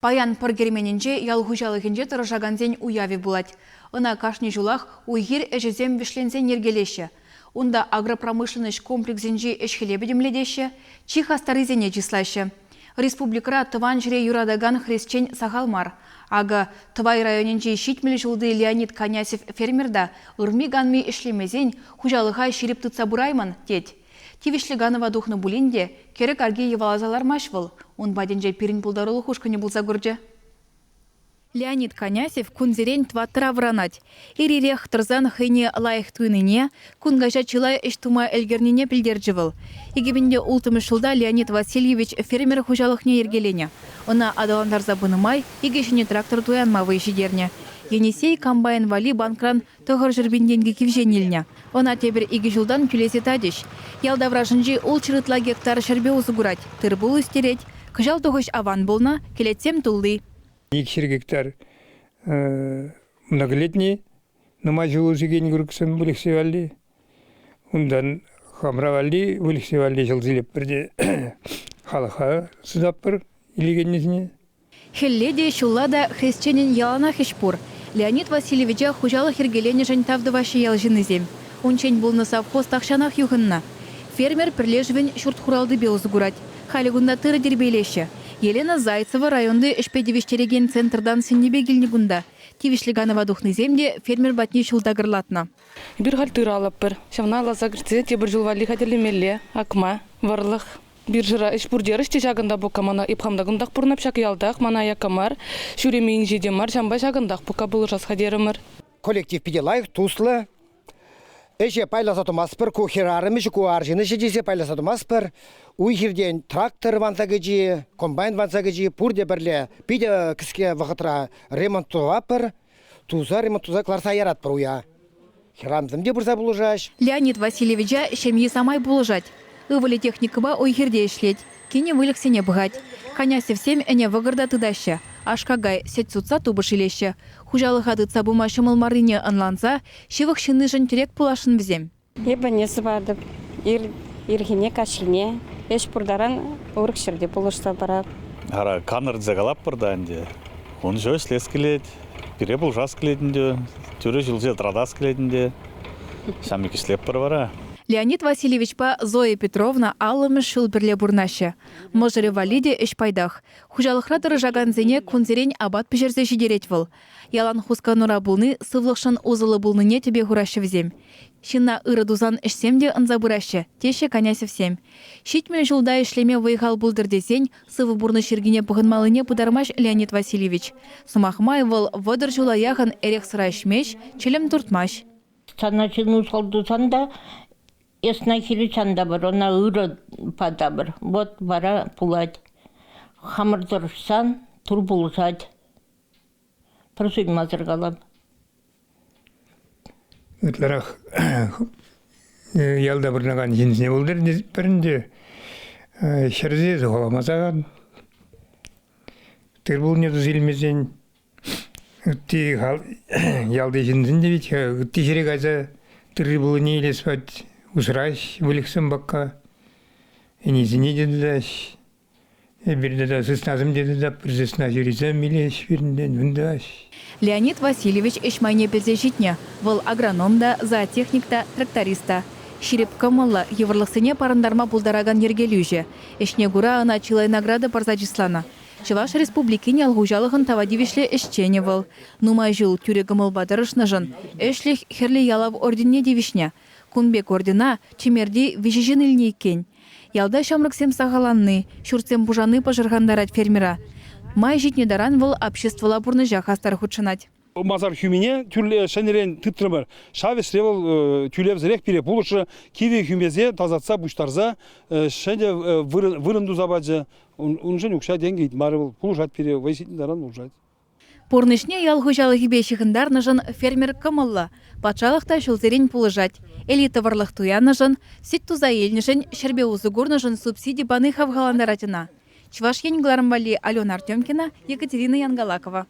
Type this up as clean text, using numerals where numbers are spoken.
Паян Пӑр керменӗнче ял хуҫалӑхӗнче тӑрӑшакансен уявӗ пулать. Ӑна кашни ҫулах уй-хир ӗҫӗсем вӗҫленсен йӗркелеҫҫӗ. Унта агропромышленноҫ комплексӗнчи ӗҫ-хӗле пӗтӗмлетеҫҫӗ, чи хастаррисене чыслаҫҫӗ. Республикӑра тӑван ҫӗре юратакан хресчен сахал мар. Акӑ, Тӑвай районӗнчи 70 ҫулти Леонид Канясев фермер та ырми-канми ӗҫлемесен хуҫалӑха ҫирӗп тытса пыраймӑн, тет. Тивӗҫлӗ канӑва тухнӑ пулин те кӗрӗк арки йӑваласа лармасть вӑл. Ун патӗнче пирӗн пултарулӑх ушкӑнӗ пулса курчӗ. Леонид Канясев кунсерен тӑваттӑра вӑранать. Ир-ирех тӑрсан хӑйне лайӑх туйнине, кун каҫа чылай ӗҫ тума ӗлкӗрнине пӗлтерчӗ вӑл. 2006 ҫулта Леонид Васильевич фермер хуҫалӑхне йӗркеленӗ. Ӑна аталантарса пынӑ май икӗ ҫӗнӗ трактор туянма вӑй ҫитернӗ. Енисей комбайн валли банкран 900 пин тенкӗ кивҫен илнӗ. Ӑна тепӗр икӗ ҫултан тӳлесе татӗҫ. Ял таврашӗнчи ултҫӗр ытла гектар ҫӗрпе усӑ курать, тыр-пул ӳстерет. Кӑҫал тухӑҫ аван пулнӑ, кӗлетсем тулли. 200 гектар многолетний нумай ҫул ӳсекен курӑксем выльӑхсем валли. Унтан хамра валли, выльӑхсем валли ҫӑлса илетпӗр те халӑха сутатпӑр илекеннисене. Хӗлле те, ҫулла та хресченӗн яланах ӗҫ пур. Леонид Васильевича хуҫалӑх йӗркеленӗшӗн тав тӑваҫҫӗ ял ҫыннисем. Унччен пулнӑ совхоз тахҫанах юхӑннӑ. Фермер пӗрлешӗвӗн ҫурт хуралтипе усӑ курать. Халӗ кунта тырӑ тирпейлеҫҫӗ. Елена Зайцева районти ӗҫпе тивӗҫтерекен центртан сӗннипе килнӗ кунта. Тивӗҫлӗ канӑва тухнисем те фермер патне ҫул такӑрлатнӑ. Эпир халь тырӑ алӑпӑр. Ҫавна алласа кӗртсе тепӗр ҫул валли хатӗрлемелле, акма, вӑрлӑх. Биржӑра ӗҫ пур терӗҫ те ҫакӑнта пока мана эп хам та кунтах пурӑнап ҫак ялтах, мана аякка мар, ҫӳреме инҫе те мар, ҫавӑнпа ҫакӑнтах пока пулӑшас-ха терӗмӗр. Коллектив питӗ лайӑх, туслӑ. Ӗҫе пайласа тӑмастпӑр, ку хӗрарӑм ӗҫӗ, ку арҫын ӗҫӗ тесе пайласа тӑмастпӑр. Уй-хиртен трактор ванса кӗчӗ, комбайн ванса кӗчӗ, пурте пӗрле питӗ кӗске вӑхӑтра ремонт тӑватпӑр. Туса ремонт туса кӑларса яратпӑр уя. Хӗрарӑмсем те пырса пулӑшаҫ. Леонид Васильевича ҫемйи самай пулӑшать. Ывӑлӗ техникӑпа уй-хирте ӗҫлет, кинӗ выльӑхсене пӑхать. Канясевсем ӗне вӑкӑр та тытаҫҫӗ, аш-какай, сӗт сутса тупӑш илеҫҫӗ. Хуҫалӑха тытса пыма ҫӑмӑл маррине ӑнланса ҫывӑх ҫыннишӗн тӗрек пуласшӑн вӗсем. Эпӗ ӗне сӑватӑп. Ир, ирхине, каҫхине ӗҫ пур таран урӑх ҫӗрте пулӑшса парап. Ара, канӑр тесе калатпӑр та ӗнтӗ. Ун ҫо ӗҫлес килет, пире пулӑшас килет ӗнтӗ, тӳрӗ ҫулсене тӑратас килет ӗнтӗ. Ҫам пек ӗҫлетпӗр вара. Леонид Васильевичпа Зоя Петровна 50-мӗш ҫул пӗрле пурӑнаҫҫӗ. Мӑшӑрӗ валли те ӗҫ пайтах. Хуҫалӑхра тӑрӑшакансене кунсерен апат пӗҫерсе ҫитерет вӑл. Ялан хусканура пулни сывлӑхшӑн усӑллӑ пулнине тӗпе хураҫҫӗ вӗсем. Ҫынна ырӑ тусан ӗҫсем те ӑнса пыраҫҫӗ, теҫҫӗ Канясевсем. 70 ҫулта ӗҫлеме вӑй-хал пултӑр тесен сывӑ пурнӑҫ йӗркине пӑхӑнмаллине пытармасть Леонид Васильевич. Сӑмах май, вӑл 30 ҫула яхӑн эрех-сӑра ӗҫмест, чӗлӗм туртмасть. Сана ҫын усал тусан та эс на хирӗҫ ан тапӑр, ӑна ырӑ патапӑр. Вот вара пулать. Хамӑр тӑрӑшсан тур пулӑшать. Пӗр суймасӑр калап. Ытларах ялта пурӑнакан ҫынсене пултӑр пӗринче ҫӗрсе сухаламасан, тыр-пулне туса илмесен ытти ялти ҫынсен те вит ытти ҫӗре кайса тырри-пуллине илес пать усраҫ выльӑхсем пакка, ӗнисене те тытаҫ. Эпир тата сыснасем те тытатпӑр, сысна ҫурисем илеҫ пирӗнтен, унтаҫ. Леонид Васильевич ӗҫ майне пӗлсе ҫитнӗ. Вӑл агроном та, зоотехник та, тракторист та. Ҫирӗп кӑмӑллӑ, йывӑрлӑхсене парӑнтарма пултаракан йӗркелӳҫӗ. Ӗҫне кура ӑна чылай награда парса чысланӑ. Чӑваш Республикин ял хуҫалӑхӑн тава тивӗҫлӗ ӗҫченӗ вӑл. Нумай ҫул тӳрӗ кӑмӑлпа тӑрӑшнӑшӑн Ӗҫлӗх Хӗрлӗ Ялав орденне тивӗҫнӗ. Кун пек ордена Чӗмерти виҫӗ ҫын илнӗ иккен. Ялта ҫамрӑксем сахалланни, ҫуртсем пушанни пӑшӑрхантарать фермера. Май ҫитнӗ таран вӑл обществӑлла пурнӑҫа хастар хутшӑнать. Масар хӳмине ҫӗнӗрен тытрӑмӑр. Ҫав ӗҫре вӑл тӳлевсӗрех пире пулӑшрӗ. Кивӗ хӳмесе тасатса пуҫтарса ҫӗнӗ вырӑн туса пачӗ. Уншӑн укҫа-тенкӗ ыйтмарӗ вӑл. Пулӑшать пире, вӑй ҫитнӗ таран пулӑшать. Пурнӑҫне ял хуҫалӑхӗпе ҫыхӑнтарнӑшӑн фермер кӑмӑллӑ. Патшалӑх та ҫулсерен пулӑшать. Элита вӑрлӑх туяннӑшӑн, сӗт туса илнӗшӗн, ҫӗрпе усӑ курнӑшӑн субсиди пани хавхалантарать ӑна. Чӑваш Ен кӑларӑм валли Алена Артемкина, Екатерина Янгалакова.